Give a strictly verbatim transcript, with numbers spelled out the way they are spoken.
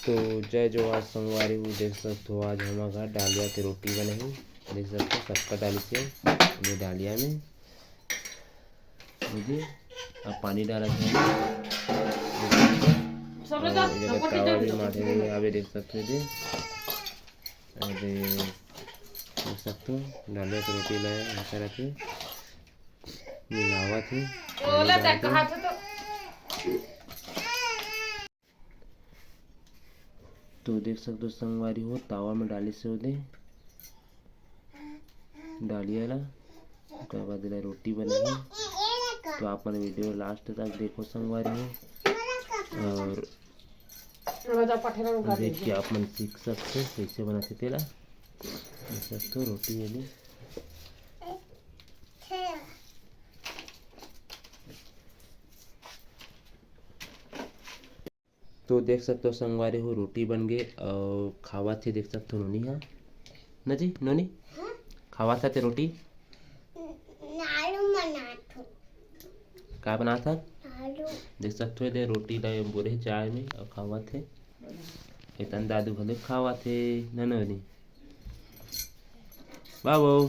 तो जय जोहार संगवारी हो, देख सकथो आज हमर घर डालिया के रोटी बने हे। देख सकथो सबका डाली से ये डालिया में, देखिए, अब पानी डालत हे। सब लोग और ये देखो, तावा भी माढ़े हुए, अभी देख सकथो ये दे। अरे देख सकथो डालिया के रोटी ला ऐसा रखे मिलावत हे। ओला पानी डाल के। तक हाथ तो तो देख सकथो संगवारी हो, तावा में डाली से ओदे डालिया ला, ओकर बाद एला रोटी बनाही। तो आप मन video last तक देखो संगवारी हो, और देख के आप मन सीख सकथो कैसे बनाथे तेला। देख सकथो रोटी एदे। तो देख सकथो संगवारी हो, रोटी बन गे अउ खावत हे। देख सकथो नोनी हा, ना जी नोनी, हाँ? खावत हे ते रोटी। आलू बनात हो। का बनात हा? आलू। देख सकथो एदे रोटी ला बोरे हे चाय में अउ खावत हे। एतन दादू घलो खावत हे, ना नोनी? बाबू।